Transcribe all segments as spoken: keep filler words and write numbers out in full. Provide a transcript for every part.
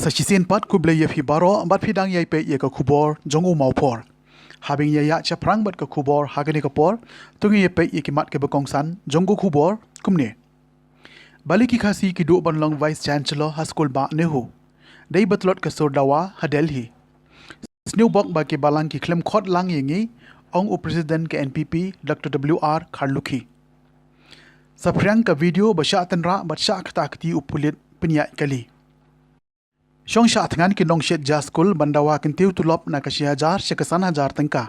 Sa shisien pat khublei ïa phi baroh bad phi dang ïai peit ïa ka khubor jong u Mawphor. Haba ngin ïa ïaid shaphrang bad ka khubor ha kane ka por, to ngin ïa peit ïa ki mat kiba kongsan jong ka khubor kumne. Balei ki Khasi ki duh ban long Vice Chancellor ha skul bah NEHU? Dei ba tlot ka sur dawa ha Delhi. Sngewbok ba ki balang ki khlem khot lang ïa ngi, ong u President ka N P P, Doctor W R Kharlukhi. Saphriang ka video ba shah tynrah bad shah kata kti u pulit pynïaid kali. Shong shah thngan ki nongshit ja skul ban dawa kyntiew tulop na ka shi hajar sha ka san hajar tyngka.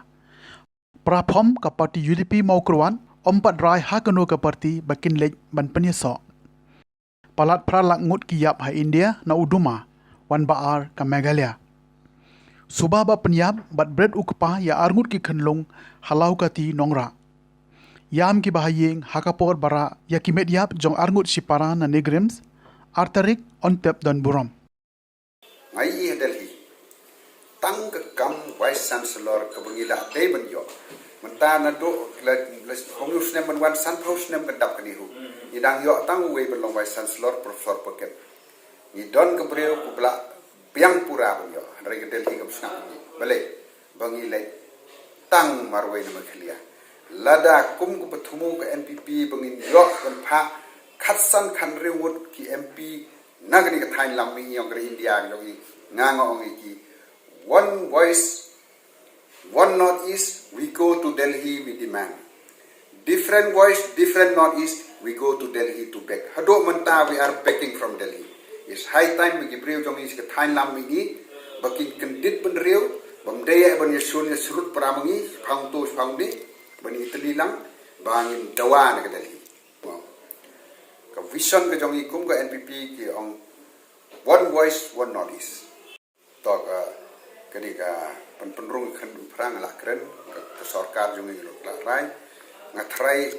Para phom ka party U D P Mawkyrwat ym pat rai ha kano ka party ba kin leit ban pynïasoh. Palat phra lak ngut ki ïap ha India na u duma, wan ba ar ka Meghalaya. Suba ba pynïap bad bret u kpa ïa ar ngut ki khynlung ha Lawkati Nongrah. Ïam kiba ha ïing ha ka por ba rah ïa ki met ïap jong ar ngut shipara na NEIGRIHMS, ar tarik Untep Donburom. Nga ïohi ha Delhi tang ka kam Vice Chancellor kaba ngi la dei ban ïoh. Mynta naduh la, la hynñiew snem ban wan, sanphew snem ka dap ka NEHU. Ngi dang ïoh tang uwei ban long Vice Chancellor, Professor Perkins. Ngi don ka briew kaba la biang pura ban ïoh. Hynrei ka Delhi kam sngap ngi. Balei? Ba ngi leit tang marwei na Meghalaya. Lada kum ka pathmu ka N P P ba ngin ïoh ban phah khatsan khathynriew ngut ki M P na kane ka thaiñ lam mihngi jong ka ri India jong ngi, nga nga ong ïa ki, one voice, one North East, we go to Delhi, we demand. Different voice, different North East, we go to Delhi to beg. Haduh mynta we are begging from Delhi. It's high time ba ki briew jong ngi sha ka thaiñ lam mihngi ba kin kyndit bynriew, bym dei ïa ban ïashun ïashrut para ma ngi shaphang to shaphang ne, ba ngin ïatylli lang, ba ngin dawa na ka Delhi. Ka vision ka jong ngi kum ka N P P ki ong one voice, one North East. To ka, kane ka pyn-, pynrung khyndai phrang la kren ka, ka sorkar jong ngi ruh la rai. Nga tharai,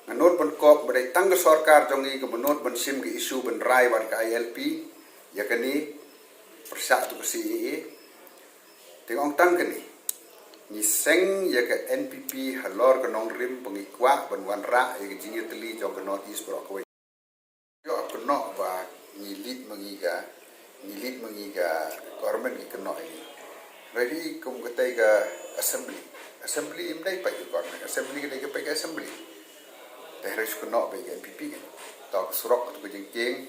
nga nud ban kop ba dei tang ka sorkar jong ngi kaba nud ban shim ka issue ban rai bad ka I L P ïa kane pyrshah to ka C A A. Te nga ong tang kane, ngi seng ïa ka N P P halor ka nongrim ba ngi kwah ban wanrah ïa ka jingïatylli jong ka North East baroh kawei. Ïoh kynnoh ba ngi lead ma ngi ka, ngi lead ma ngi ka government, ngi kynnoh ïa ngi. Hynrei kum katei ka assembly, assembly ym dei peit ka government, assembly ka dei ka peit ka assembly. Te hynrei shu kynnoh ba ïa ka N P P ka. To ka surok, ka to ka jingkieng,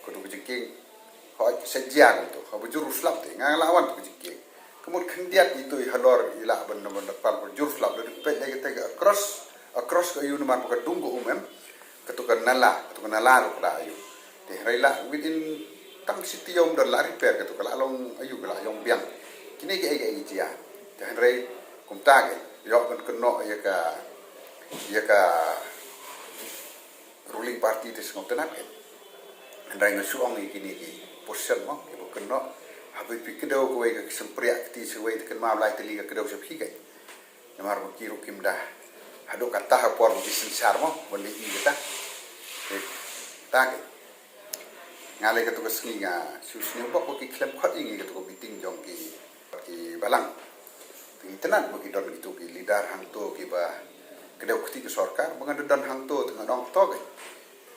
ka to ka jingkieng. Hooid, sa jia kumto, haba jur u slap te, nga la wan to ka jingkieng. Ka mut khyndiat ito i halor i lah ban, ban, ban, ban jur u slap, da peit lei katei ka across, across ka aïu namar ba ka dung ka um em, ka to ka nala, ka to ka nala ruh ka da aïu. Te hynrei la within tang shi taïew ym don la repair, ka to ka la long aïu, ka la ïong biang. Kine kiei kiei ki jia. Te hynrei kumta ki ïoh ban kynnoh ïa ka, ïa ka ruling party te sngewtynnat kein. Hynrei nga shu ong ïa kine ki position mo, kiba kynnoh. Haba phi kdew kawei ka sympriah kti sha kawei te kynmaw lai tylli ka kdew sha phi kein. Namar ba ki ruh kim da haduh katta ha por ba ki synshar mo, ban leh ïa kata. Te, ta kein. Nga lei kato ka sngi nga shu sngewbok ba ki khlem khot ïa ngi kato ka meeting jong ki, ki balang. Te ngi tynnat ba ki don kito ki leader hangto kiba kdew kti ka sorkar, ba ngan da don hangto te ngan ong to kein.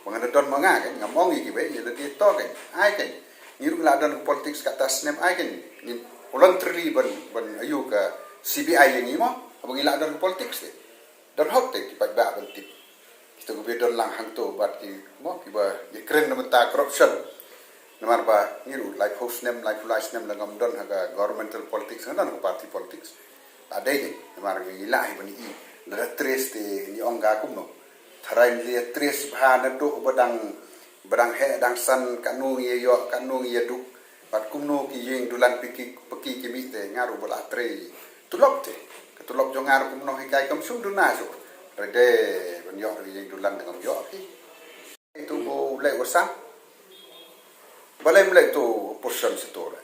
Ba ngan da don ma nga kein, ngam ong ïa kiwei, ïa lade to kein. Ai kein. Ngi ruh ngi la don ka politics katta snem ai kein. Ngin voluntarily ban, ban aïu ka C B I ïa ngi mo, ba ngi la don ka politics te. Don hok te ki paidbah ban tip. Kita kiba don lang hangto bad ki mo kiba ïakren na bynta corruption. Namar ba ngi ruh laiphew snem, laiphew lai snem la ngam don ha ka governmental politics, ngam don ha ka party politics. La dei dei, namar ngi lah hi ban i, lada trace te ngi ong ka kumno. Tharai ngi la trace bha naduh ba dang, ba dang heh dang san, katno ngi ïa ïoh, katno ngi ïa duk. Bad kumno ki ïing dulan paki, paki ki mih te, nga ruh ba la trei tulop te. Ka tulop jong nga ruh kumno hikai kam shym duna shuh. Rede ban ïoh ïing dulan dang ym ïoh hi. Itu ba u leh u sam. Balei ym leh tu u pyrshang sha tu re.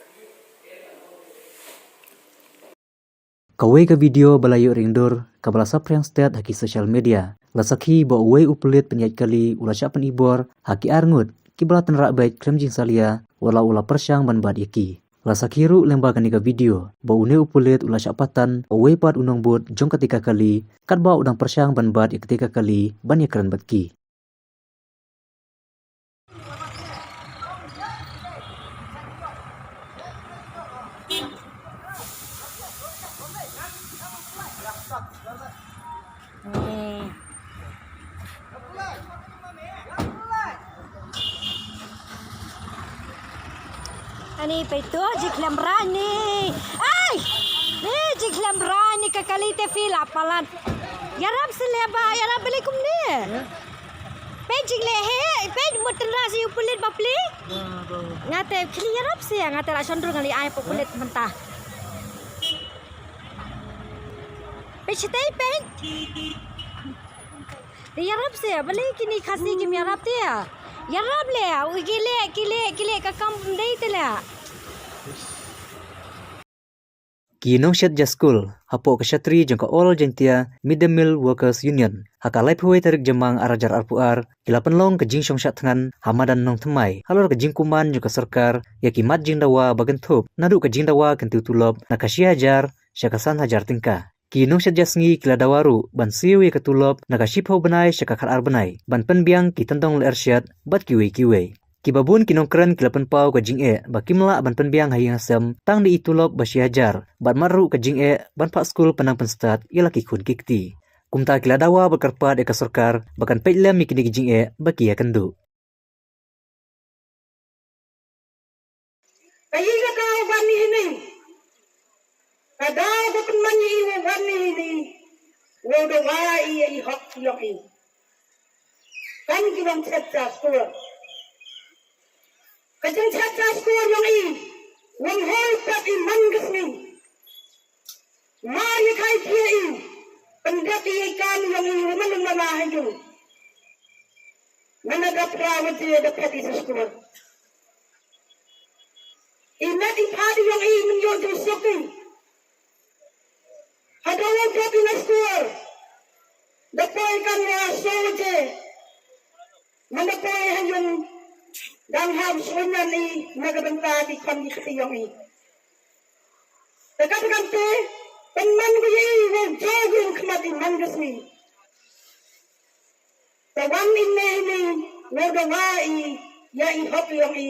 Kawei ka video ba la ïoh ring dur, kaba la saphriang stet ha ki social media, la sakhi ba uwei u pulit pynïaid kali u la shah pynibor ha ki ar ngut kiba la tynrah beit khlem jingsalia, wat la u la pyrshang ban bat ïa ki. La sakhi ruh lyngba kane ka video ba une u pulit u la shah patan uwei pat u nongbud jong katei ka kali, katba u dang pyrshang ban bat ïa katei ka kali ban ïakren bad ki. Hmm. Ani peit to, jingkhlem rani. Ai! Ni jingkhlem rani ka kali te fila palan. Ïarap seh leh ba, ïarap beli kumne. Peit jingleh he, peit mut tynrah seh u pulit bapli. Nga te khlieh ïarap seh, nga te la shon dur ngan leit ai pat pulit mynta. Peit shatei peit. Te ïarap seh, balei kine Khasi kim ïarap te. Ïarap leh, u ki leh, ki leh, ki leh ka kam ym dei te leh. Ki nongshet ja skul hapoh ka shatri jong ka All Jaintia Mid Day Meal Workers Union ha ka laiphew wei tarik Jymmang ar hajar arphew ar ki la pynlong ka jingshong shad thngan ha madan Nongthymmai halor ka jingkuman jong ka sorkar ïa ki mat jingdawa ba kynthup naduh ka jingdawa kyntiew tulop na ka shi hajar sha ka san hajar tyngka. Ki nongshet ja sngi ki la dawa ruh ban siew ïa ka tulop na ka shiphew bnai sha ka khatar bnai ban pynbiang ki tyndong lyer shet bad kiwei kiwei. Kiba bun ki nongkren ki la pynpaw ka jingeh ba kim lah ban pynbiang ha ïing ha sem tang da i tulop ba shi hajar bad mat ruh ka jingeh ban phah skul pynnang pynstad ïa la ki khun ki kti. Kumta ki la dawa bad kyrpad ïa ka sorkar ba kan peit lem ïa kine ki jingeh ba ki ïakynduh. Ka ïing ka daw ban ni hini. Ka daw ka pynman ïa i wa wan ni hini. Wa da wa i ïa i hok yong i. Kan ki long chet ja skul. Ka jingchet ja skul yong i. Wan hoi pep i man ka sngi. Mar ïa kai pia i. Pyndep i ïa i kam yong i wa man lum lama ha yung. Mynta da phra waje da phet i sa skul. I met i phad i yong i mynta ïoh jingsuk i. Haduh u phet i na skul. Da poi kam ïa saw waje. Mynta poi ha yung dang ham sunan i na ka bynta ki khon ki kti yong i. Te kata kamte pynman ko ïa i wa jong i khmat i man ka sngi. Te wan i ne i ne wa da wa i ïa i hok yong i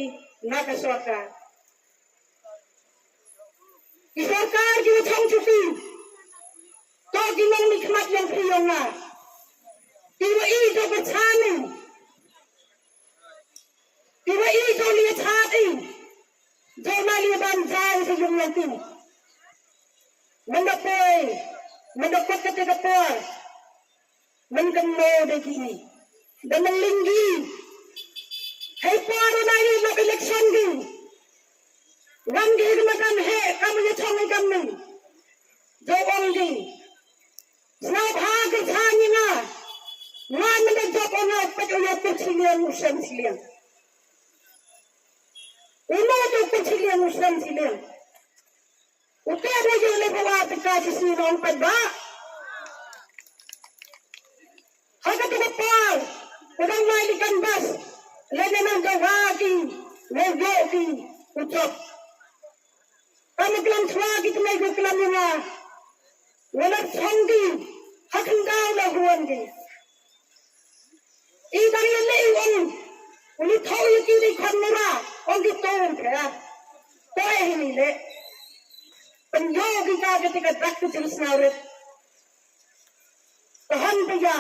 na ka sorkar. Ki sorkar ki wa chong chuki. To ki nong mi khmat yong phi yong nga. Ki wa i to ka chani. Ki wa i to li chati. To na li ban jai sa yung yong ki. Mynta poi. Mynta kot kata ka por. Mynta mo de ki. Da mylinggi. Hei por na i lok election gi. Wan gi ma kan he kam ye chong i kam nang. Jo ong gi. Sna pha ke cha ni nga. Nga mynta jop ong nga pet ong nga pet siliang usan siliang. Uno jo pet siliang usan siliang. Uta bo yo le bawa pika si si nong pat ba. Haka tu ka pal. Udang mai di kan bas. Le ne nang da wa ki. Le yo ki. Utok. Kami kelam chwa ki tu mai ko kelam nga. Wala chong ki. Hakan daw la huan ki. I dang ïa lei ong. Uni thau ïa ki dei khon mura. Ong ki tong phe. Poi hi ni le. Pynïoh ki ka ka tika dak ka jing snaw rit. Ka han pynïa.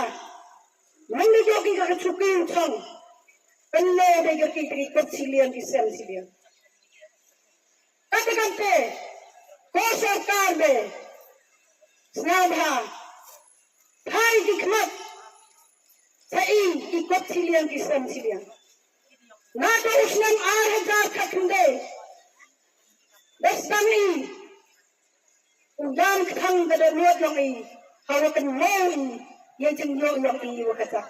Nang ni ïoh ki ka ka chuki u chong. Pynïoh dei ka ki ki kot siliang ki sem siliang. Kata kamte, ko sorkar de, sngewbha, phai ki khmat, sa i, i kot siliang, i sem siliang. Naduh u snem ar hajar khatkhyndai, da sdang i, u dang kthang ka dohnud yong i, ha wa kynmaw i, ïa jingïoh yong i wa kata.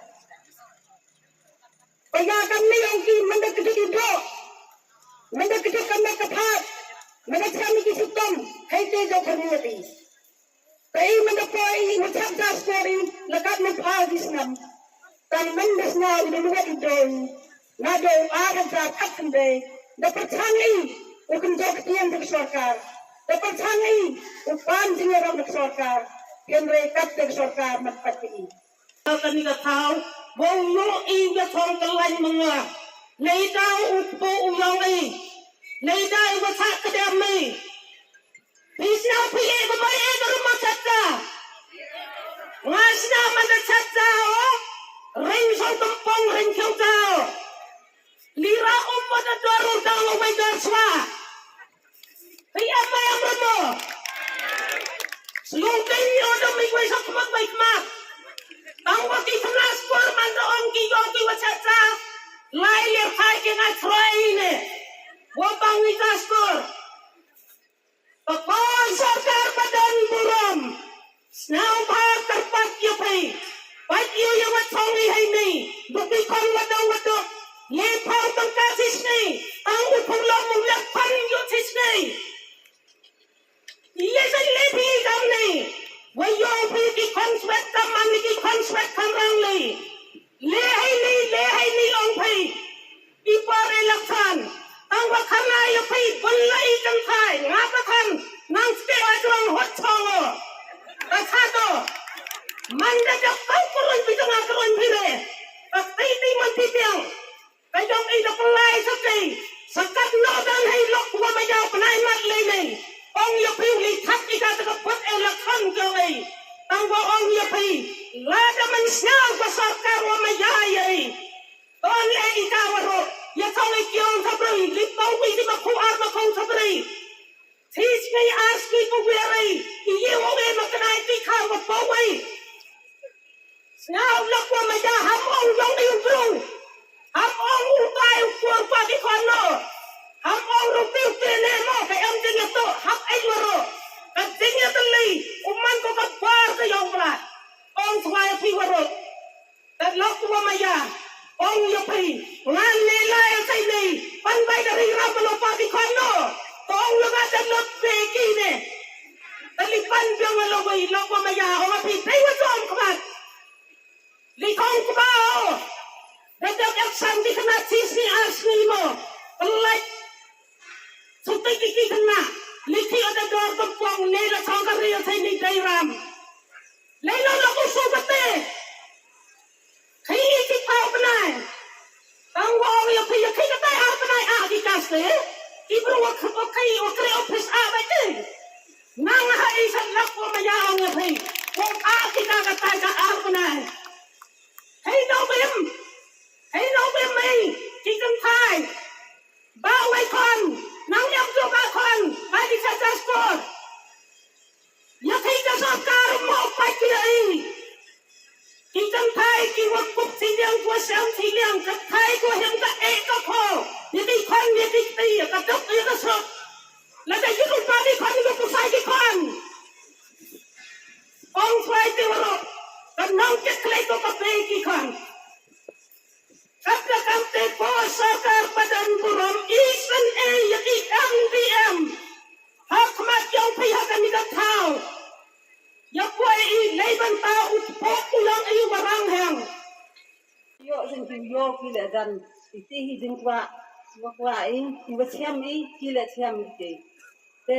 Ba ïa kam ni ong ki mynta kjut i doh. Mynta kjut ka met ka phad. Mynta cham i ki shitom. Hei te doh khyrnit i. Ka i mynta poi i u chap ja skor i. La kat mynta pha ki snem. Tang mynta sna u doh luwat i doh i. Naduh ar hajar khatkhyndai. Da pyrchang i. U kynjoh ktien ka sorkar. Da pyrchang i. U pan jingïarap ka sorkar. Hynrei kat ka sorkar mat pat i. Kani ka thaw, ba u ïoh i ka thong ka lain mynga. Neida u kpu u ïong i. Neida i ba thak ka dem i. Phi sñiaw phi e ba mai e ka ruma chatka. Nga sna man da chat jao. Ring sau tempong ring khiu jao. Lira um ba da dor u dang u bai dor swa. Ri am bai am ramo. Slung kei ni odom mi kwai sa kmak bai kmak. Tang wa ki kena skor man da ong ki yong ki wa chat jao. Lai lir phai ki nga throi ne. Wa bang ni ka skor. Papa sorkar padan burom. Sngewbha kyrpad ïa phi. Pait ïa ïa wat thong i hei ni. Duk i khon wat dong wat duk. Ngi phaw tang ka sis ni. Tang u thong long u lak pan ïa sis ni. Ïa sa le phi kam ni. Wa ïa phi ki khon swet kam man ki khon swet kam rang ni. Le hei ni, le hei ni ong phi. I por election. Tang wa khana ïa phi bun la i kan thai. Nga ka than. Nang ste wa jong hot chong o. Ka tha to. Man da jak tau kurun pi jong a kurun phi re. Ka ti ti man ti piang. Ka jong i da pulai sa ti. Sa kat no dan hei lok wa ma yau pnai mat le nei. Ong ïa phi li thak i ka ta ka put election jong i. Tang wa ong ïa phi. La da man sñiaw ka sorkar wa ma yau ïa i. Ton e i ka waro, ya thong e kiong thabri, li pau wi si ma khu ar ma khong thabri. Tis ngai ar sui pu wi ari, i ye wo e ma kanai ti kha ma pau wi. Sngau lak wa ma ya ham ong yong i u bru. Ham ong u tai u kuar pa di khon no. Ham ong ru ti u te ne mo, ka em jing ya to, hap ai waro. Ka jing ya tali, u man ko ka bar ka yong bra. Ong thwai pi waro. Ka lok wa ma ya. Ong ïa phi. Ngan ne la e sai nei. Pan bai da ri ram lo pa ki khon no. Ka ong ïa nga da not pe ki ne. Ka li pan biang lo wei lok wa ma ya. Ong a phi phi wa som kmat. Li kong kma o. Da da yak san di kna ti si ar si mo. Pelai. Sutai ki ki kna. Li ki o da dor kempong ne la song ka ri o sai nei dai ram. Lei lo lo ku su kate. Khi i ki pau bnai. Tang wa ong ïa phi ïa khi kate ar bnai a ki kaste. Ki bru wa khu khi wa kre office a bai te. Nang ha i san lak wa ma ya ong ïa phi. Ko a ki ka kate ka ar bnai. Hei no bim. Hei no bim mei. Ki kan thai. Ba wai khon, nang ïam tu ba khon, ba di sa sa skor. Ïa thei ka sorkar mo pa ki ai. Ki kan thai ki wa kup thi liang, ki wa siam thi liang, ka thai ki wa hiam ka e ka kho. Ïa ki khon, ïa ki kti, ïa ka dok, ïa ka sok. Lada ïa ki pa di khon, ïa ki sai ki khon. Ong fai ki wa ro. Ka nong ki klei ko ka pe ki khon. Kata kamte ko sorkar padan burom i san e ïa i M D M. Ha khmat ïong phi ha kani ka thaw. Ïa poi i lei banta u pok u long i u barang hang. Ïoh sing ki ïoh ki leh dan. Iti hi jingkwah. Wa kwah i, i wa chiam i, ki leh chiam i ki. Te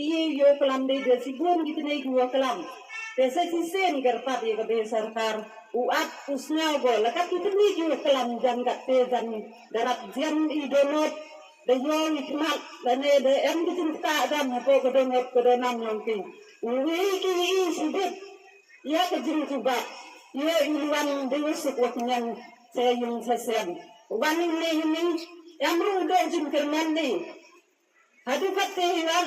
i ïoh klam dei da shibun ki tnei ki wa klam. Te sa shisien kyrpad ïa ka dei sorkar u ap u sñiaw ko la kat ki tnei ki wa klam jan kat te jan da rap jan i donot da ïoh i khmat lane da em ki jingktah jan hapoh ka donot ka donam long ki. U wei ki i shibit ïa ka jingtubak ïa i luan dei wa suk wa kñiang sa yung sa sem. Wan i ne i ne em ruh u dei jingkyrmen ne. Haduh katte hi ngan,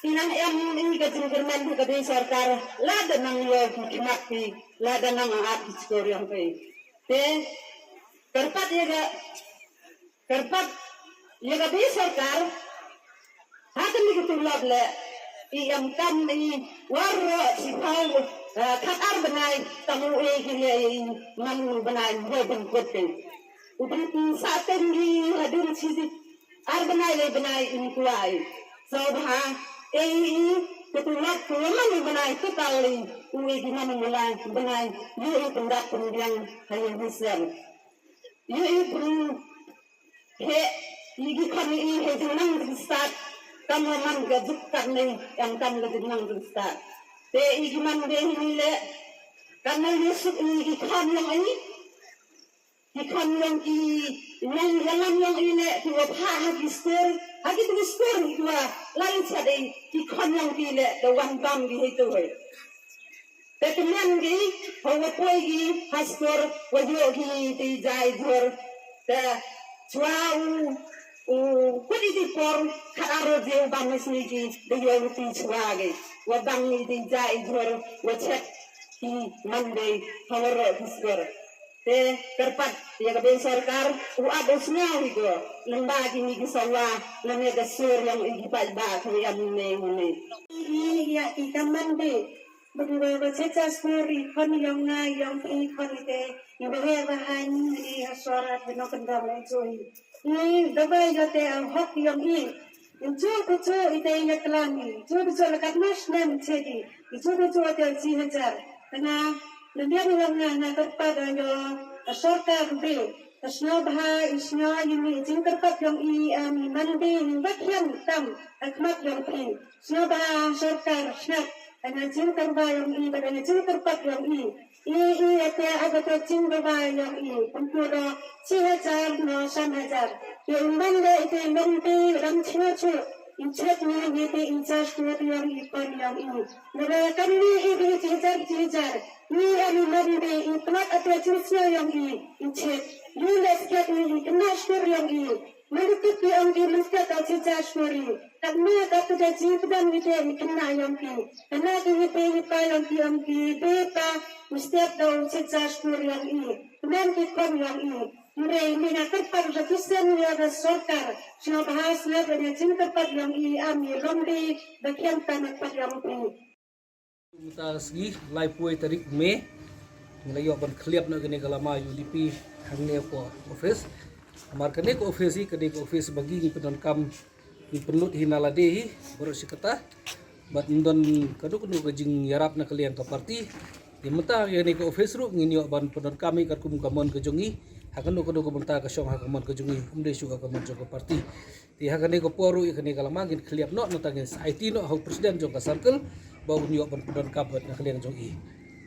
i nang em i ka jingkyrmen ha ka dei sorkar, lada nang ïoh ki khmat phi, lada nang ap ki chkor ïong phi. Te, kyrpad ïa ka, kyrpad ïa ka dei sorkar, ha kani ka tulop leh, i em kam i waroh shiphew, eh, khat ar bnai, tang u e ki leh i man u bnai, u bnai ban kut phi. U bnai sa teng i hadien shi Ar bnai lei bnai in kwah i. Sngewbha ei i ka tulop ka wa man u bnai total i u e ki man u bnai bnai ïoh i pyndap pynbiang ha ïing ha sem. Ïoh i pynkheh ïa ki khon i ha jingnang jingstad kam wa man ka juk katne em kam ka jingnang jingstad. Te i ki man de hi ni leh kam nang ïoh suk i ki khon long i. Ki khon long ki nong ïalam long i leh ki wa phah ha ki skur ha ki tu skur ki wa lai chat i ki khon long ki leh da wan bam ki hei tu hei. Te kmen ki, hawa poi ki ha skur, wa ïoh ki te jai jhur. Te chwa u, u kut iti por, khat aro je u bang sni ki, te ïoh u ti chwa ki. Wa bang iti jai jhur, wa chet ki Monday, hawa ro ki skur. Te kyrpad ïa ka ben sorkar, u ap u sngew hi ko, lem ba ki ni ki sawa, lem ïa ka sur ïa u i ki paidbah, ka ïa ni ne u ne. I ïa ki ka Monday, bad u ba che cha skur i khon ïong nga ïong phi khon i te, i ba he ba ha ni i ha sor at bino kendong i joi. I da ba ïa te ang hok ïong i. Ichu ichu ite ïa klam i. Ichu ichu la kat mas nem chedi. Ichu ichu ate chi hajar. Tanga, ndia ni lam nga na kat pa da yo. A sorkar be. A sñiaw bha, i sñiaw i mi jingkyrpad yong i, a mi man be i ba khian tam. A khmat yong phi. Sñiaw bha sorkar sñiaw. Anga jingkyrpad yong i, ba anga jingkyrpad yong i. I, i, ate, aga te ching ba ba yong i, pun tu do, chi hajar, no, san hajar. Ye umban le ite long te, ram chua chu, i chet ni, ye te, i chas tu, yong i, pon yong i. Nere kan ni, i, i, chi hajar, chi hajar. Ni, ami man de, i, plak ate, ching sio yong i, i chet. Yu le sket ni, i, kena skur yong i. Mari kit ki ong ki mesti ka chi cha shuri. Tak ma ka tu da chi tu dan ni te ni kena yong ki. Kena ki ni te ni pa yong ki ong ki be pa mesti da u chi cha shuri yong i. Kemen ki kon yong i. Mre ni na kyrpad da ki sen ya da sorkar. Sino bahas ya da ni chin kyrpad yong i am i long di da kiam ta na kyrpad yong i. Mynta sngi laiphew tarik May, ngi la ïoh ban khliap na kane ka lama U D P hangne ko office. Namar kane ko office hi, kane ko office ba ngi ngi pyndonkam, ngi pynlut hi na lade hi baroh shi katta. Bad ym don kano kano ka jingïarap na ka liang ka party. Te mynta kane ko office ruh ngin ïoh ban pyndonkam hi katkum ka mon ka jong ngi. Ha kano kano ka bynta ka shong ha ka mon ka jong ngi, ym dei shuh ha ka mon jong ka party. Te ha kane ka por ruh, ïa kane ka lama ngin khliap noh, nangta ngin sa aiti noh ha u president jong ka circle ba un ïoh ban pyndonkam bad na ka liang jong i.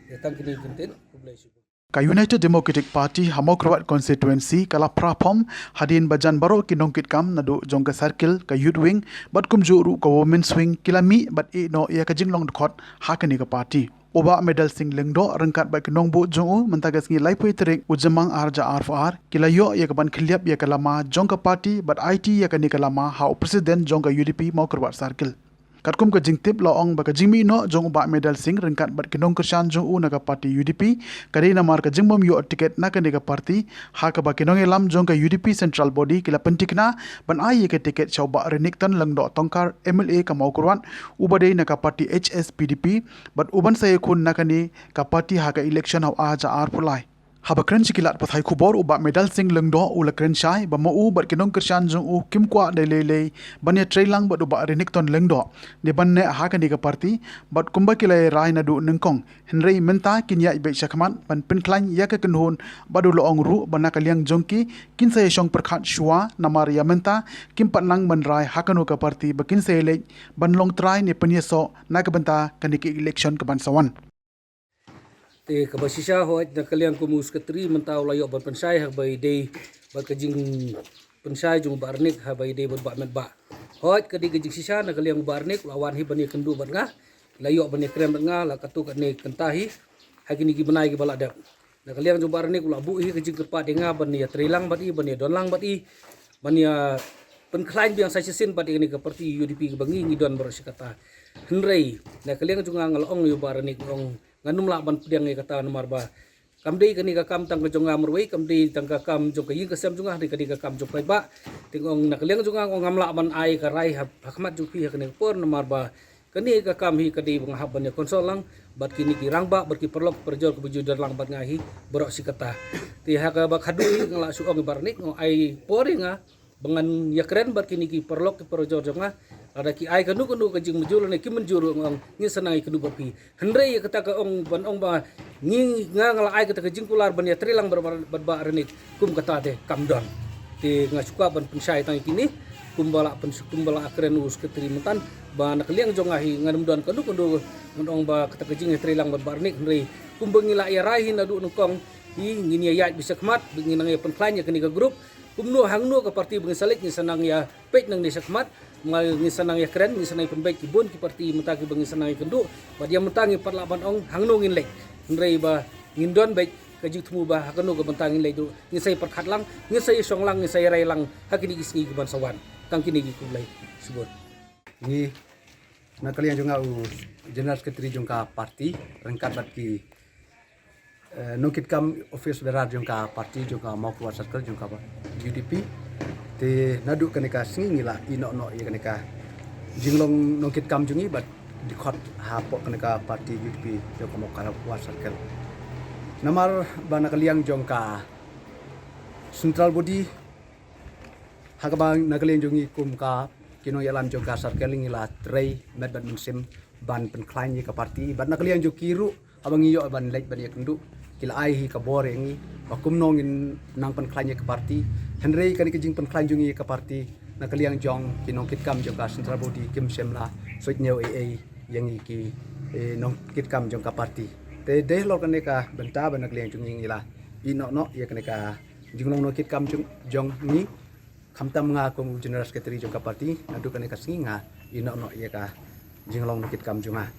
Te tang kine ki kyntien, khublei shibun. Ka United Democratic Party ha Mawkyrwat Constituency ka la pra phom hadien ba jan baroh ki nongkitkam naduh jong ka circle, ka Youth Wing bad kumjuh ruh ka Women's Wing ki la mih bad ïeh noh ïa ka jinglong dkhot ha kane ka party. U Bah Medal Singh Lyngdoh ryngkat bad ki nongbud jong u mynta ka sngi laiphew tarik u Jymmang ar hajar arphew ar ki la ïoh ïa ka ban khliap ïa ka lama jong ka party bad aiti ïa kane ka lama ha u president jong ka U D P Mawkyrwat Circle. Katkum ka jingtip la ong ba ka jingmih noh jong u Bah Medal Singh ryngkat bad ki nongkyrshan jong u na ka party U D P ka dei namar ka jingbym ïoh tiket na kane ka party, ha kaba ki nongïalam jong ka U D P Central Body ki la pynthikna ban ai ïa ka tiket sha u Bah Renikton Lyngdoh Tongkhar, M L A ka Mawkyrwat, uba dei na ka party H S P D P, bad uban sa ïakhun na kane ka party ha ka election ha u ar hajar arphew lai. Haba kren sha ki lad pathai khubor, u Bah Medal Singh Lyngdoh u la kren shai ba ma u bad ki nongkyrshan jong u kim kwah da lei lei ban ïatrei lang bad u Bah Renikton Lyngdoh ne ban neh ha kane ka party, bad kumba ki la ïarai naduh nyngkong. Hynrei mynta kin ïaid beit shakhmat ban pynkhlaiñ ïa ka kynhun bad u la ong ruh ba na ka liang jong ki kin sa ïashong pyrkhat shuwa namar ïa mynta kim pat nang ban rai ha kano ka party ba kin sa ïaleit ban long trai ne pynïasoh na ka bynta kane ka election ka ban sa wan. Te kaba shisha hooid na ka liang kum u secretary mynta u la ïoh ban pynshai ha kaba ïadei bad ka jingpynshai jong u Bah Renik ha kaba ïadei bad Bah Metbah. Hooid ka dei ka jingshisha na ka liang u Bah Renik u la wan hi ban ïakynduh bad nga. La ïoh ban ïakren bad nga la katto katne kynta hi ha kine ki bnai kiba la dep. Na ka liang jong u Bah Renik u la buh hi ka jingkyrpad ïa nga ban ïatrei lang bad i, ban ïadon lang bad i, ban ïa pynkhlaiñ biang sa shisien bad ïa kane ka party U D P kaba ngi ngi don baroh shi katta. Hynrei na ka liang jong nga nga la ong ïa u Bah Renik, nga ong ngan ym lah ban pdiang ïa kata namar ba kam dei kane ka kam tang ka jong nga marwei, kam dei tang ka kam jong ka ïing ka sem jong nga, hynrei ka dei ka kam jong u paidbah. Te nga ong na ka liang jong nga nga ong ngam lah ban ai ka rai ha, ha khmat jong phi ha kane ka por namar ba kane ka kam hi ka dei ba nga hap ban ïa consult lang bad kine ki rangbah bad ki paralok parajor kiba ju don lang bad nga hi baroh shi katta. Te ha kaba khadduh hi nga la shu ong ïa u Bah Renik, nga ong ai por ïa nga ba ngan ïakren bad kine ki paralok ki parajor jong nga. Lada ki ai kano kano ka jingmynjur ne kim mynjur, nga ong ngin sa nang ïakynduh bad phi. Hynrei ïa kata ka ong ban ong ba ngi, nga, nga la ai kata ka jingkular ban ïatrei lang bad, bad, bad u Bah Renik, kum kata te kam don. Te nga shu kwah ban pynshai tang ïa kine kumba la pyn, kumba la kren u secretary mynta ba na ka liang jong nga hi ngan ym don kano kano ban ong ba kata ka jingïatrei lang bad u Bah Renik, hynrei kumba ngi la ïarai hi naduh nyngkong hi ngin ïa ïaid beit shakhmat, ngin nang ïa pynkhlaiñ ïa kane ka group. Kumno hangno ka parti ba ngin sa leit, ngin sa nang ïa peit nangne shakhmat, ma ngin sa nang ïa kren, ngin sa nang ïa pynbeit ki bun ki parti mynta kiba ngin sa nang ïa kynduh, bad ïa mynta ngi pat lah ban ong hangno ngin leit. Hynrei ba ngin don beit ka jingthmu ba ha kano ka bynta ngin leit ruh, ngin sa ïa pyrkhat lang, ngin sa ïa shong lang, ngin sa ïa rai lang ha kine ki sngi kiban sa wan. Tang kine ki, khublei shibun. Ngi na ka liang jong nga u General Secretary jong ka party, ryngkat bad ki eh, nongkitkam office bearer jong ka party, jong ka Mawkyrwat Circle, jong ka U D P. Te naduh kane ka sngi ngi la ïeh noh noh ïa kane ka jinglong nongkitkam jong ngi bad dkhot hapoh kane ka party U D P jong ka Mawkyrwat Circle. Namar ba na ka liang jong ka central body, ha kaba na ka liang jong ngi kum ka ki nongïalam jong ka circle ngi la trei met bad mynsiem ban pynkhlaiñ ïa ka party, bad na ka liang jong ki ruh haba ngi ïoh ban leit ban ïakynduh, ki la ai hi ka bor ïa ngi ba kumno ngin nang pynkhlaiñ ïa ka party. Hynrei kane ka jingpynkhlaiñ jong ngi ïa ka party, na ka liang jong ki nongkitkam jong ka central body kim shym la suidñiew ei ei ïa ngi ki, eh, nongkitkam jong ka party. Te dei halor kane ka bynta ba na ka liang jong ngi ngi la ïeh noh noh ïa kane ka jinglong nongkitkam jong, jong ngi. Khamtam nga kum u General Secretary jong ka party, naduh kane ka sngi nga ïeh noh noh ïa ka jinglong nongkitkam jong nga.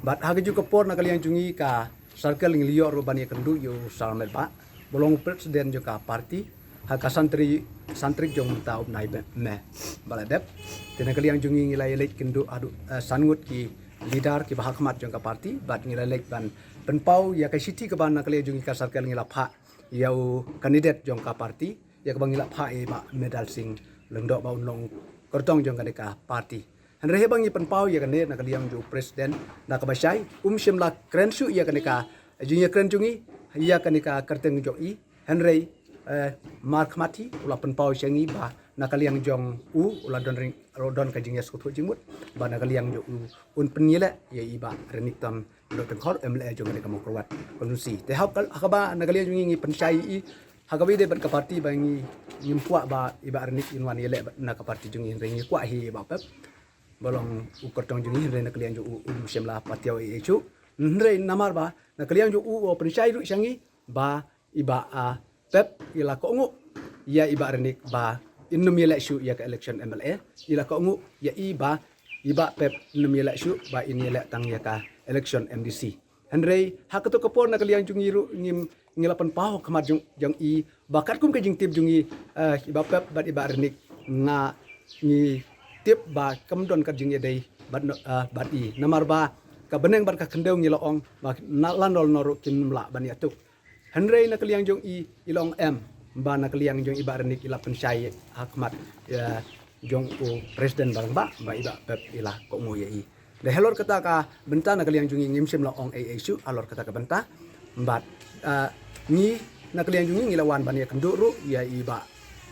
Bad ha kajuh ka por na ka liang jong ngi ka circle ngi la ïoh ruh ban ïakynduh ïa u Sir Metbah, ba long President jong ka party, ha ka san tarik, san tarik jong mynta u bnai Mei ba la dep. Te na ka liang jong ngi ngi la ïaleit kynduh haduh, eh, san ngut ki leader kiba ha khmat jong ka party, bad ngi la leit ban pynpaw ïa ka shithi kaba na ka liang jong ngi ka circle ngi la phah ïa u candidate jong ka party, ïa kaba ngi la phah ïa i Bah Medal Singh Lyngdoh ba un long kyrtong jong kane ka party. Hynrei haba ngi pynpaw ïa kane na ka liang jong u President, na kaba shai um shym la kren shuh ïa kane ka jingïakren jong ngi ïa kane ka kyrteng jong i. Hynrei, eh, markhmat hi u la pynpaw sha ngi ba na ka liang jong u u la don ring, u don ka jingïasngewthuh jingmut ba na ka liang jong u un pynïaleh ïa i Bah Renikton Lyngdoh Tyngkhorn, M L A jong kane ka Mawkyrwat constituency. Te ha ka, ha kaba na ka liang jong ngi ngi pynshai ïa i, ha kaba ïadei bad ka party ba ngi, ngim kwah ba i Bah Renik in wan ïaleh bad na ka party jong ngi, hynrei ngi kwah hi i Bah Pep ba long u kyrtong jong ngi, hynrei na ka liang jong u um shym la patiaw ei ei shuh. Hynrei namar ba na ka liang jong u u pynshai ruh sha ngi ba i Bah, ah, Pep i la kohnguh ïa i Bah Renik ba in ym ïaleh shuh ïa ka election M L A, i la kohnguh ïa i ba i Bah Pep in ym ïaleh shuh, ba in ïaleh tang ïa ka election M D C. Hynrei ha kato ka por na ka liang jong ngi ruh ngim, ngi la pynpaw ha khmat jong, jong i ba katkum ka jingtip jong ngi, eh, i Bah Pep bad i Bah Renik, nga, ngi tip ba kam don ka jingïadei bad, eh, bad i. Namar ba ka bneng bad ka khyndew ngi la ong ba na lano lano ruh kin ym lah ban ïathuh. Hynrei na ka liang jong i, i la ong em, ba na ka liang jong i Bah Renik i la pynshai ha khmat, eh, jong u President ba rangbah ba i Bah Pep i la kohnguh ïa i. Te halor kata ka bynta na ka liang jong ngi ngim shym la ong ei ei shuh halor kata ka bynta. Bad, ah, ngi na ka liang jong ngi ngi la wan ban ïakynduh ruh ïa i Bah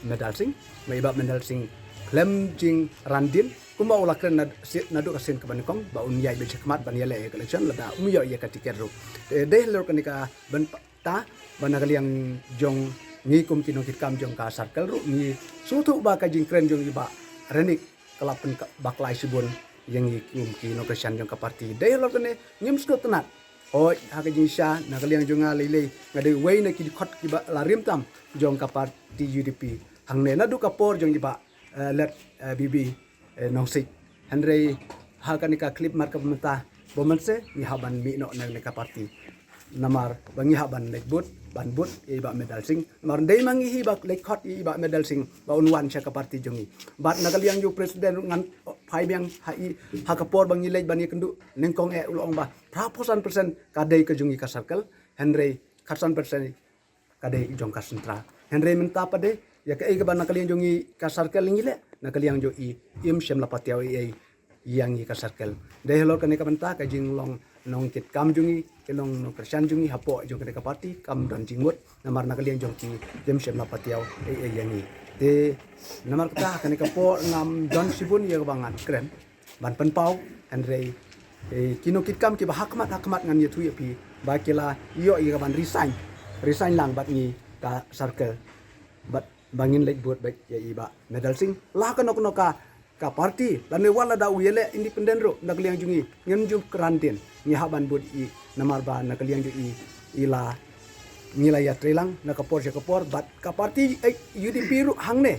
Medal Singh, ba i Bah Medal Singh khlem jingran dien kumba u la kren na, si, naduh ka sien kaba nyngkong ba un ïaid beit shakhmat ban ïaleh ïa ka election lada um ïoh ïa ka tiket ruh. Te dei halor kane ka bynta ba na ka liang jong ngi kum ki nongkitkam jong ka circle ruh ngi sngewthuh ba ka jingkren jong i Bah Renik ka la pynbakla shibun ïa ngi kum ki nongkyrshan jong ka party. Dei halor kane ngim sngewtynnat. Hooid, ha ka jingshisha na ka liang jong nga lei lei nga dei uwei na ki dkhot kiba la rim tam jong ka party U D P. Hangne naduh ka por jong i Bah, eh, Late, eh, B B, eh, Nongsih. Hynrei ha kane ka khyllipmat kaba mynta, ba mynta ngi hap ban mih noh na kane ka party. Namar ba ngi hap ban leit vote, ban vote ïa i Bah Medal Singh. Namar dei ma ngi hi ba leit khot ïa i Bah Medal Singh ba un wan sha ka party jong ngi. Bad na ka liang jong u President ruh ngan phai biang ha i, ha ka por ba ngi leit ban ïakynduh nyngkong eh u la ong ba phra phew san percent ka dei ka jong ngi ka circle, hynrei khatsan percent ka dei jong ka central. Hynrei mynta pat de ïa kaei kaba na ka liang jong ngi ka circle ngi leh, na ka liang jong i im shym la patiaw ei ei ïa ngi ka circle. Dei halor kane ka bynta ka jinglong nongkitkam jong ngi, ka long nongkyrshan jong ngi hapoh jong kane ka party kam don jingmut, namar na ka liang jong ki im shym la patiaw ei ei ïa ngi. Te namar kata ha kane ka por ngam don shibun ïa kaba ngan kren ban pynpaw, hynrei, eh, ki nongkitkam kiba ha khmat ha khmat ngan ïathuh ïa phi ba ki la ïoh ïa ka ban resign, resign lang bad ngi ka circle, bad ba ngin leit vote beit ïa i Bah Medal Singh. La kano kano ka, ka party lane wat lada u ïaleh independent ruh na ka liang jong ngi ngim ju kren dien, ngi hap ban vote ïa i namar ba na ka liang jong i, i la ngi la ïatreilang na ka por sha ka por bad ka party, eh, U D P ruh hangne.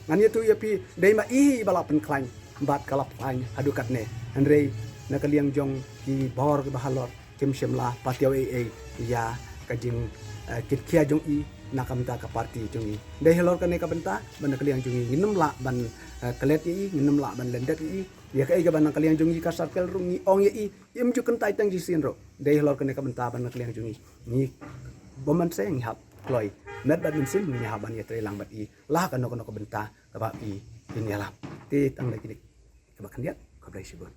Ngan ïathuh ïa phi, dei ma i hi ba la pynkhlaiñ bad ka la pynkhlaiñ haduh katne. Hynrei na ka liang jong ki bor kiba halor kim shym la patiaw ei ei ïa ka jing, eh, kit khia jong i na ka bynta ka party jong i. Dei halor kane ka bynta ba na ka liang jong i ngin ym lah ban, eh, klet ïa i, ngin ym lah ban lyndet ïa i. Ïa kaei kaba na ka liang jong i ka circle ruh ngi ong ïa i, im ju kyntait tang shisien ruh. Dei halor kane ka bynta ba na ka liang jong i ngi bym ban seng, ngi hap kloi met bad mynsiem, ngi hap ban ïatreilang bad i la kano kano ka bynta kaba i pynïalam. Te tang da kine kiba khyndiat, khublei shibun.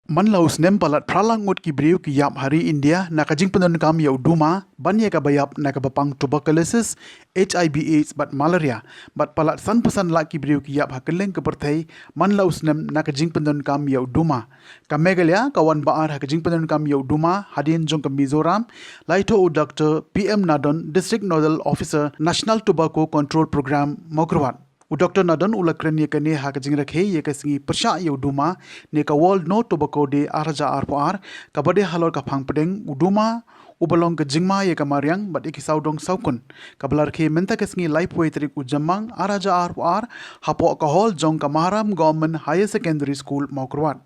Man la u snem palat phra lak ngut ki briew ki ïap ha ri India na ka jingpyndonkam ïa u duma ban ïa kaba ïap na kaba pang tuberculosis, H I V AIDS bad malaria, bad palat sanphew san lak ki briew ki ïap ha kylleng ka pyrthei man la u snem na ka jingpyndonkam ïa u duma. Ka Meghalaya ka wan ba ar ha ka jingpyndonkam ïa u duma hadien jong ka Mizoram, la ïathuh u Doctor P M Nadon, District Nodal Officer, National Tobacco Control Programme, Mawkyrwat. U Doctor Nadon u la kren ïa kane ha ka jingrakhe ïa ka sngi pyrshah ïa u duma ne ka World No Tobacco Day ar hajar arphew ar, kaba dei halor ka phang pdeng u duma uba long ka jingma ïa ka mariang bad ïa ki sawdong sawkun, kaba la rakhe mynta ka sngi laiphew tarik u Jymmang ar hajar arphew ar, hapoh ka hall jong ka Maharam Government Higher Secondary School, Mawkyrwat.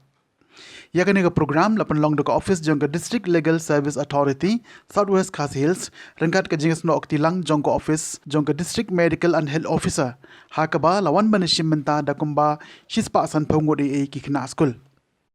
Ïa kane ka program la pynlong da ka office jong ka District Legal Service Authority, South West Khasi Hills, ryngkat ka jingsnoh kti lang jong ka office jong ka District Medical and Health Officer, ha kaba la wan ban ïashim bynta da kumba shispah sanphew ngut ei ei ki khynnah skul.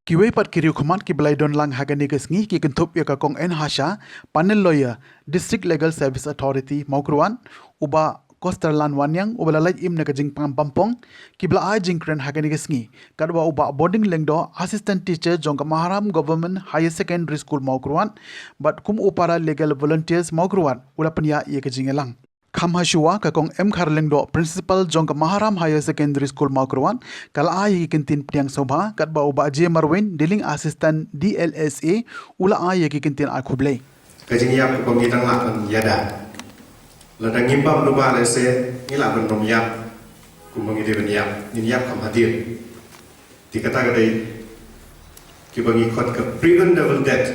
Kiwei pat ki riewkhmat kiba la ïadon lang ha kane ka sngi ki kynthup ïa ka Kong N Hasha, Panel Lawyer, District Legal Service Authority, Mawkyrwat, u Bah Kosterlan Wanniang, uba la leit im na ka jingpang bampong kiba la ai jingkren ha kane ka sngi, katba u Bah Bording Lyngdoh, Assistant Teacher jong ka Maharam Government Higher Secondary School, Mawkyrwat, bad kum u Para Legal Volunteers, Mawkyrwat, u la pynïaid ïa ka jingïalang. Kham hashuwa ka Kong M Khar Lyngdoh, Principal jong ka Maharam Higher Secondary School, Mawkyrwat, ka la ai ïa ki kyntien pdiang sngewbha, katba u Bah J Marwin, Dealing Assistant D L S A, u la ai ïa ki kyntien ai khublei. Ka jingïap kaba ngi dang lah ban ïada. Lada ngim bam duba lehse ngi lah ban ym ïap kumba ngi dei ban ïap, ngin ïap kham hadien. Te kata ka dei kiba ngi khot ka preventable death.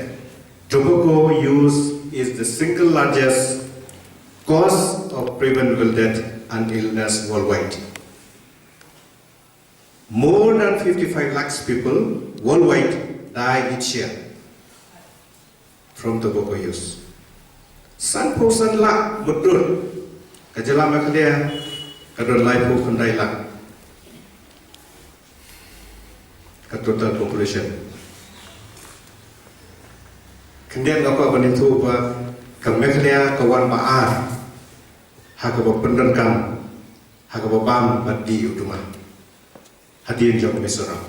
Tobacco use is the single largest cause of preventable death and illness worldwide. More than fifty-five lakhs people worldwide die each year from tobacco use. Sanphew san lak mutdur. Ka jylla Meghalaya ka don laiphew khyndai lak ka total population. Khyndiat nga kwah ban ïathuh ba ka Meghalaya ka wan ba ar ha kaba pyndonkam, ha kaba bam bad die u duma hadien jong Mizoram.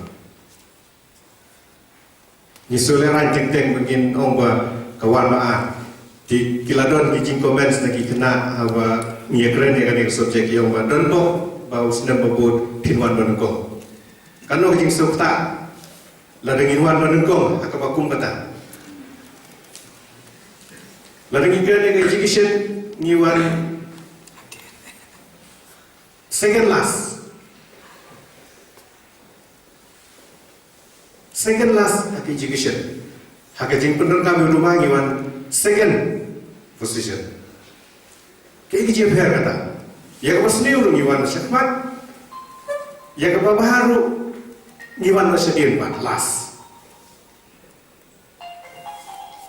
Ngi shu lehrain teng teng ba ngin ong ba ka wan ba ar. Ki, ki la don ki jingcomments na ki khynnah haba ngi ïakren ïa kane ka subject, ïa ong ba don bok ba u snem ba bud phin wan ba nyngkong. Kano ka jingsngewthuh lada ngin wan ba nyngkong ha kaba kum kata? Lada ngi kren ïa ka education, ngi wan second last. Second last ha ka education. Ha ka jingpyndonkam ïa u duma ngi wan second position. Kaei ka jingpher kata? Ïa kaba sniew ruh ngi wan shakhmat. Ïa kaba bha ruh ngi wan shadien pat, last.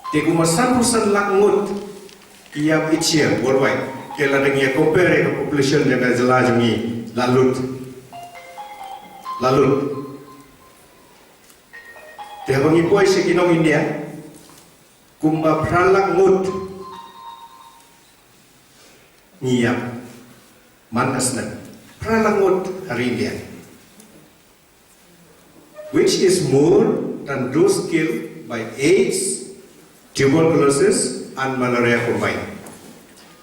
Te kumba sanphew san lak ngut ki ïap each year worldwide. Te lada ngi compare ïa ka population jong ka jylla jong ngi, la lut. La lut. Te haba ngi poi sha ki nong India, kumba phra lak ngut ngi ïap man ka snem. Phra lak ngut ha ri India, which is more than those killed by AIDS, tuberculosis and malaria combined.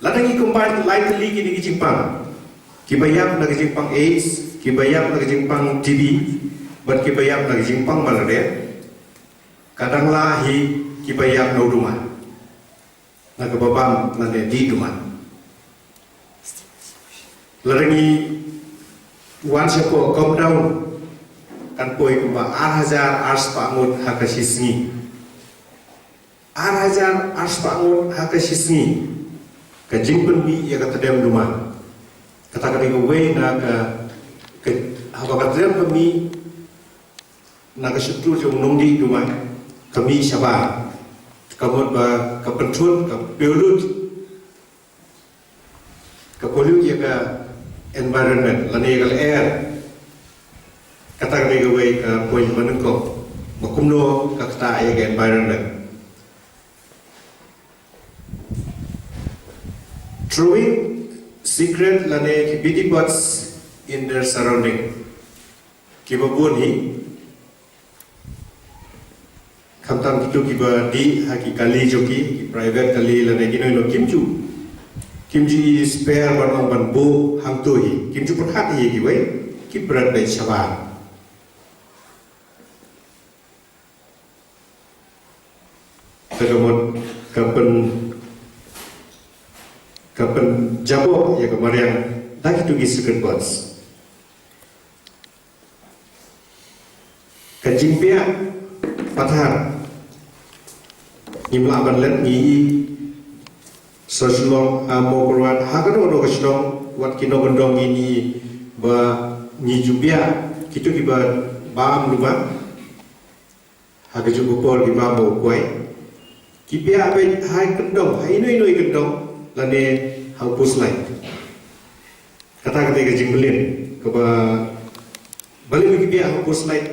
Lada ngi combine lai tylli kine ki jingpang, kiba ïap na ka jingpang AIDS, kiba ïap na ka jingpang T B, bad kiba ïap na ka jingpang malaria, ka dang lah hi kiba ïap na u duma, na kaba bam lane die duma. Lada ngi wan shapoh countdown, kan poi kumba ar hajar ar spah ngut ha ka shi sngi. Ar hajar ar spah ngut ha ka shi sngi. Ka jingpynmih ïa ka tdem duma. Kata ka dei kawei na ka, ka, haba ka tdem ka mih na ka shyntur jong u nongdih duma, ka mih shabar. Ka mut ba ka pynthut, ka pollute, ka pollute ïa ka environment, lane ïa ka lyer. Kata ka dei kawei ka point ba nyngkong. Ba kumno ka ktah ïa ka environment. Throwing cigarette lane ki bidi butts in their surrounding. Kiba bun hi. Khamtam kito kiba dih ha ki kali jong ki, ki private kali lane kino kino, kim ju, kim ju i spare ban ong ban buh hangto hi. Kim ju pyrkhat hi kiwei, ki bret beit shabar. Te ka mut ka pyn, ka pynjaboh ïa ka mariang da kito ki cigarette butts. Ka jingbiah pathar. Ngim lah ban leh ngi i, sa shlong ha Mawkyrwat, ha kano kano ka shnong, wat ki nongkyndong, ngi i ba ngi ju biah kito kiba bam duma. Ha kajuh ka por ki bam u kwai, ki biah beit ha i kyndong, ha ino ino i kyndong, lane ha u post light. Kata ka dei ka jingmlien kaba, balei ba ki biah ha u post light?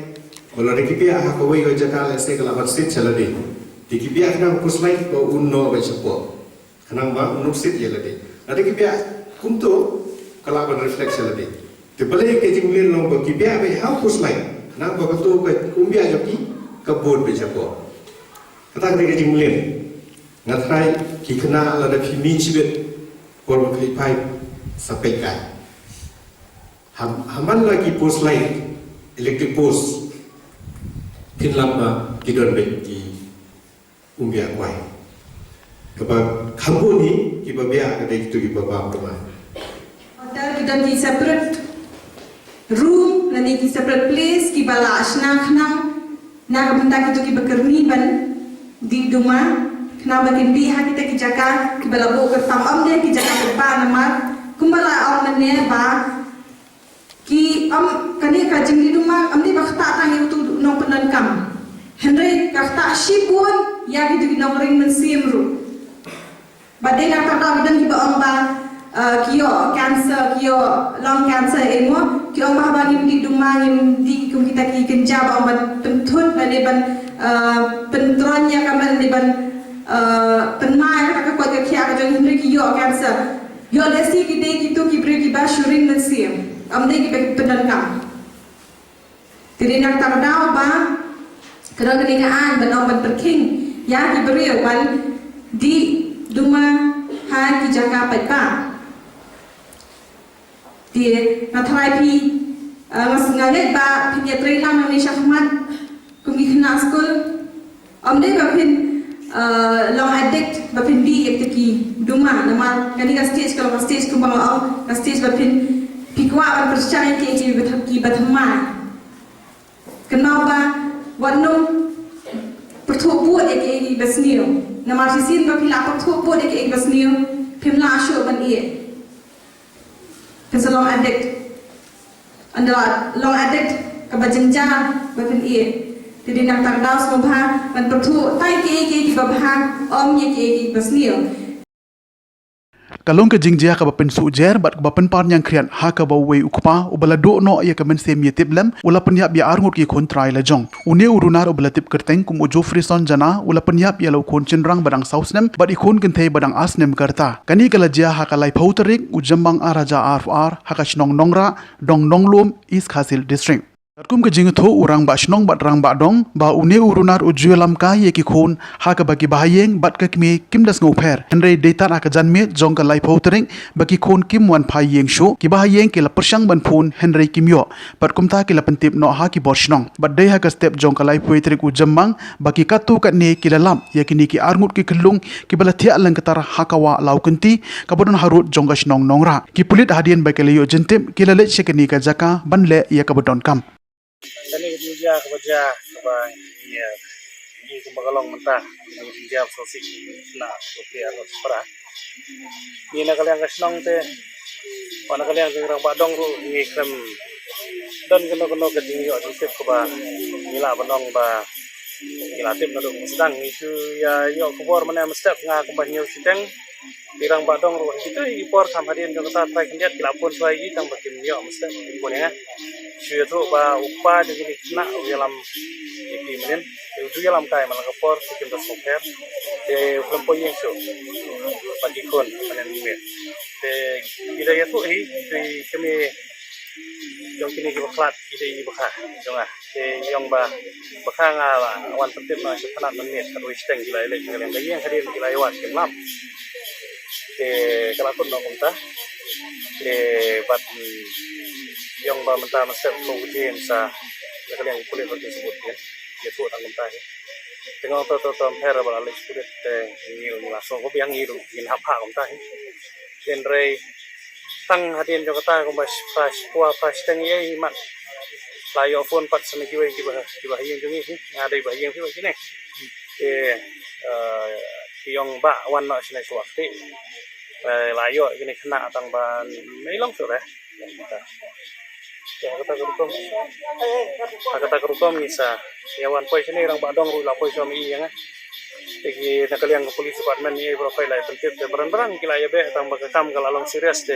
Ba lada ki biah ha kawei ka jaka, let's say, ka lah ban sit sha lade, te ki biah khnang ha u post light ba un noh beit shapoh. Khnang ba un nuksit ïa lade. Lada ki biah kumto, ka lah ban reflect sha lade. Te balei ka jingmlien long ba ki biah beit ha u post light? Khnang ba kato ka umbiah jong ki ka bud beit shapoh. Kata ka dei ka jingmlien. Nga tharai ki khynnah, lada phi mih shibit por ba phi phai, sa peit kai. Ha, ha man la ki post light, electric post, phin lap ba ki don beit ki umbiah kwai. Kaba kham bun hi kiba biah ka dei kito kiba bam duma. Hotel ki don ki separate room lane ki separate place kiba la shna khnang na ka bynta kito kiba kyrni ban dih duma, khnang ba kin dih ha kita ki jaka kiba la buh kyrpang, ym dei ki jaka kiba namar kumba la ong mynne ba ki, ym, kane ka jingdih duma ym dei ba ktah tang ïa uto u nongpyndonkam, hynrei ka ktah shibun ïa kito ki nongring mynsiem ruh. Ba dei na kata ka don kiba ong ba, eh, ki ïoh cancer, ki ïoh lung cancer, eh, mo, ki ong ba haba ngim dih duma, ngim dih kum kita ki kynja ba ong ban pynthut lane ban, eh, pyntroiñ ïa ka met lane ban, eh, pynmai ïa ka koit ka khiah ka jong, hynrei ki ïoh cancer. Ïoh lehse ki dei kito ki briew kiba shu ring mynsiem, ym dei kiba pyndonkam. Te dei na kata ka daw ba ka don kane ka aiñ ban ong ban pyrkhing ïa ki briew ban dih duma ha ki jaka paidbah. Te nga tharai phi, eh, nga ngeit ba phin ïatrei lang nangne shakhmat kum ki khynnah skul. Ym dei ba phin, eh, long addict ba phin dih ïa kita ki duma, namar kane ka stage ka long ka stage kumba nga ong, ka stage ba phin, phi kwah ban pyrshang ïa ki, ki ba thymmai. Kynmaw ba wat nym pyrthuh bud ïa kiei kiei kiba sniew, namar shisien ba phi la pyrthuh bud ïa kiei kiei kiba sniew, phim lah shuh ban ïeh. Phin sa long addict. Ynda long addict kaba jynjar ba phin ïeh. Te dei na kata ka daw sngewbha ban pyrthuh tang ïa kiei kiei kiba bha, ym ïa kiei kiei kiba sniew. Ka long ka jingjia kaba pynsuh jer bad kaba pynpar ñiangkhriat ha kaba uwei u kpa uba la duh noh ïa ka mynsiem ïatiplem u la pynïap ïa arngut ki khun trai lajong. Une u runar uba la tip kyrteng kum u Jofrison Jana u la pynïap ïa la u khun shynrang ba dang saw snem bad i khun kynthei ba dang ar snem ka rta. Kane ka la jia ha ka laiphew tarik u Jymmang ar hajar arphew ar ha ka shnong Nongrah, Dong Nonglum, East Khasi Hills District. Katkum ka jingïathuh u rangbah shnong bad rangbah dong ba une u runar u ju ïalam kai ïa ki khun ha kaba ki bahaïing bad ka kmie kim da sngewpher, hynrei dei tad ha ka janmiet jong ka laiphew tarik ba ki khun kim wan phai ïing shuh. Ki bahaïing ki la pyrshang ban phone hynrei kim ïoh, bad kumta ki la pyntip noh ha ki bor shnong. Bad dei ha ka step jong ka laiphew tarik u Jymmang ba ki katto katne ki la lap ïa kine ki arngut ki khyllung kiba la thiah lyngktar ha ka wah Lawkynti kaba don harud jong ka shnong Nongrah. Ki pulit hadien ba ki la ïoh jingtip ki la leit sha kane ka jaka ban leh ïa kaba donkam. Kane ka jingjia kaba jia kaba ngi, ngi kumba ka long mynta, kane ka jingjia ba sngewsih, ngi khynnah ba plie arngut shipara. Ngi na ka liang ka shnong te, ba na ka liang jong i rangbah dong ruh ngi khlem don kano kano ka jingïoh jingtip kaba ngi lah ban ong ba ngi la tip naduh mynstep. Ngi shu ïa ïoh khubor mynne mynstep, nga kumba hynñiew shiteng. I rangbah dong ruh ha kito ki por kham hadien jong kata, trai khyndiat ki la phone shuwa ïa ngi tang ba kim ïoh mynstep, ki phone ïa nga. Shu ïathuh ba u kpa jong kine ki khynnah u ïalam ïa ki mynnin. Te u ju ïalam kai man la ka por, te kim da sngewthuh. Te u khlem poi ïing shuh bad ki khun, mynnin mynmiet. Te ki da ïathuh hi, ki kmie jong kine kiba khlad ki dei i bakha jong nga. Te i ong ba bakha nga la wan pyntip noh sha thanat mynmiet, katwei shiteng ki la ïaleit na ka liang ka ïing, hadien ki la ïawad kim lap. Te ka la kut noh kumta. Te bad, mm, i ong ba mynta mynstep khatsaw baje mynta na ka liang ki pulit ruh kin sngewbud ïa, ïathuh tang kumta hi. Te nga ong to to to, ym pher ba la leit sha pulit, te ngi ruh ngi la sngew khublei, ngi ruh ngin hap ha kumta hi. Hynrei tang hadien jong kata kumba phra, phra, phra shiteng ïa i mat, la ïoh phone pat sha kiwei kiba, kiba ha ïing jong ngi hi. Nga dei ba ha ïing phi ba kine. Te, eh, ki ong ba wan noh shane shuwa kti. Eh, la ïoh kine khynnah tang ba mei long shuh re. Te ha kata ka rukom, ha kata ka rukom ngi sa ïa wan poi shane, i rangbah dong ruh la poi shuwa ma i ïa nga. Te ki na ka liang ka police department i baroh khoit la pyntip, te baran baran ki la ïa beh tang ba ka kam ka la long serious te.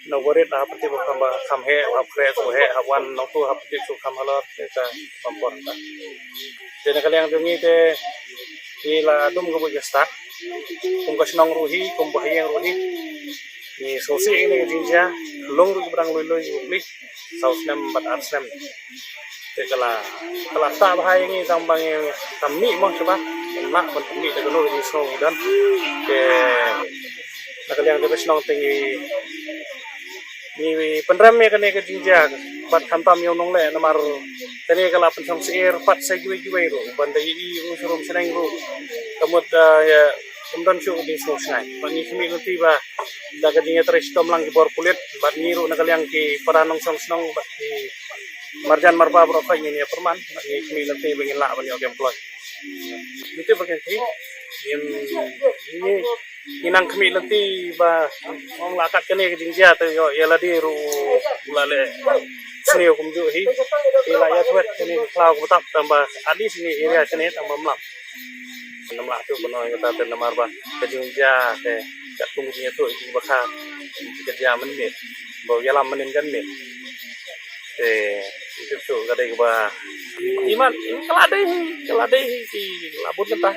Na barit hap pyntip ba kham, ba kham heh, hap khreh shuh heh, hap wan nangtu hap pyntip shuh kham halor, te ka bam por ta. Te na ka liang jong ngi te ngi la dum ka buit ka stad. Kum ka shnong ruh hi, kum ba ha ïing ruh hi, ngi sngewsih ïa kane ka jingjia. Long ruh ki ba dang lui lui ki bapli, saw snem bad ar snem. Te ka la, ka la ktah bha ïa ngi tang ba ngi kam mih mo, shuh ba ngim lah ban pynmih da kano ka jingsngew ngi don. Te na ka liang jong ka shnong te ngi, ngi pynrem ïa kane ka jingjia bad khamtam ïa u nongleh, namar kane ka la pynshong syiar pat sha kiwei kiwei ruh, ban da ïohi ruh sharum shaneng ruh. Ka mut, ah, ïa, kam don shuh ka jingsngew shngaiñ. Bad ngi khmih lynti ba da ka jingïatrei shitom lang ki bor pulit bad ngi ruh na ka liang ki para nongshong shnong bad ki marjan marpa baroh khoit ngin ïa pyrman bad ngi khmih lynti ba ngin lah ban ïoh kem kloi. Ngi tip ba kem thik. Ngim, ngi, ngi nang khmih lynti ba ong la kat kane ka jingjia te ïoh ïa lade ruh u la leh sniew kumjuh hi. Te la ïa thwet kane ka khlaw kaba tap tang ba at least kane area kane tang ba mlap. Ngim lah shuh ban ong ïa kata te namar ba ka jingjia te katkum ka jingïathuh ïa ki bakha ka jia mynmiet, ba u ïalam mynnin kan miet. Te ngim tip shuh ka dei kaba, i mat, ka la dei hi, ka la dei hi, ki la bun kynta,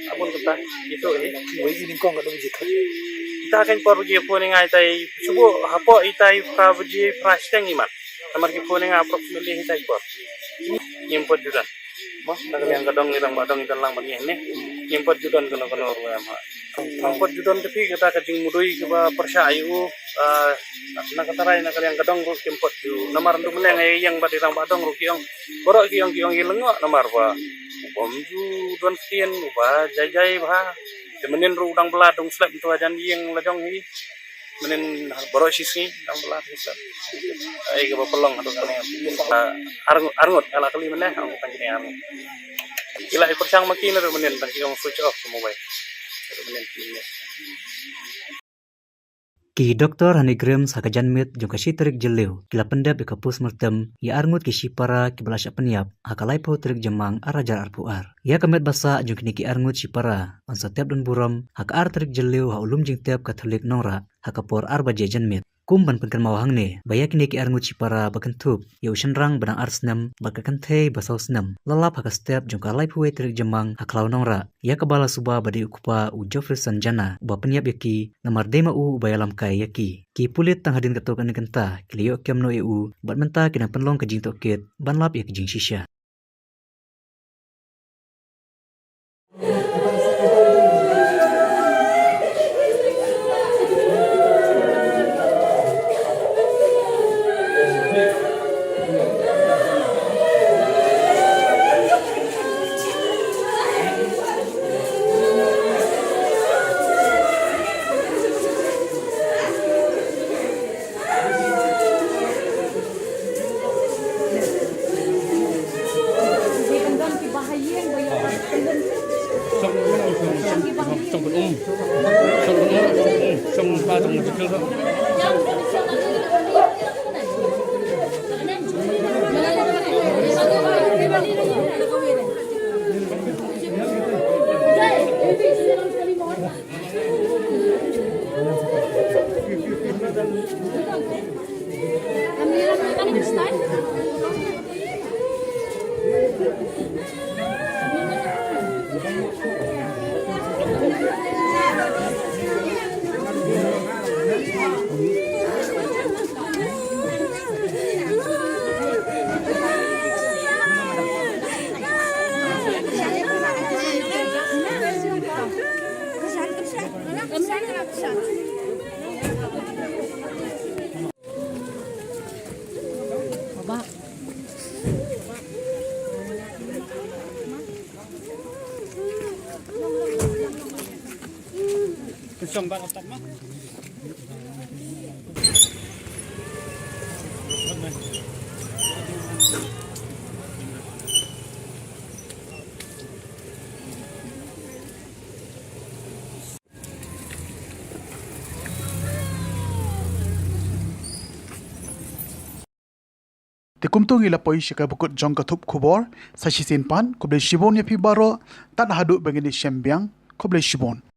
la bun kynta. Ito hi. Wei i nyngkong ka dei jit. Ita kan por baje phone ïa nga itai, shu buh hapoh itai phra baje phra shiteng i mat. Namar ki phone ïa nga approximately itai por. Ngim pat ju don. Mo, na ka liang ka dong, i rangbah dong i don lang bad ngi hangne. Ngim pat ju don kano kano ruh em ha. Ngim pat ju don te phi kata ka jingmudui kaba pyrshah ïa u, ah, na ka tarai na ka liang ka dong ruh kim pat ju. Namar ndu mynne nga ïeng bad i rangbah dong ruh ki ong. Baroh ki ong, ki ong i lyngngoh namar ba u bym ju don ktien, uba jai jai bha. Te mynnin ruh u dang bylla, dang slep, ntu hajan ïing la jong hi. Mynnin baroh shisngi dang bylla, dang slep. Ai kaba pynlong haduh kane. Ah, ar, arngut, nga la kylli mynne, ong tang kine arngut. Ki la ïa pyrshang ma ki naduh mynnin, tang ki ong switch off ka mobile. Naduh mynnin ki mynnin. Ki doktor ha NEIGRIHMS ha ka janmiet jong ka shi tarik Jylliew ki la pyndep ïa ka postmortem ïa arngut ki shipara kiba la shah pynïap ha ka laiphew tarik Jymmang arhajar arphew ar. Ïa ka met ba sah jong kine ki arngut shipara yn sa tep don burom ha ka ar tarik Jylliew ha u lum jingtep Katholik Nongrah ha ka por ar baje janmiet. Kum ban pynkynmaw hangne ba ïa kine ki arngut shipara ba kynthup ïa u shynrang ba dang ar snem bad ka kynthei ba saw snem la lap ha ka step jong ka laiphew wei tarik Jymmang ha Khlaw Nongrah, ïa kaba la suba ba dei u kpa u Geoffreyson Jana uba pynïap ïa ki, namar dei ma u uba ïalam kai ïa ki. Ki pulit tang hadien katto katne kynta ki la ïoh kem noh ïa u bad mynta ki dang pynlong ka jingtohkit ban lap ïa ka jingshisha. Te kumto ngi la poi sha ka bakut jong ka thup khubor. Sa shisien pat, khublei shibun ïa phi baroh. Tad haduh ba ngin ïa shem biang, khublei shibun.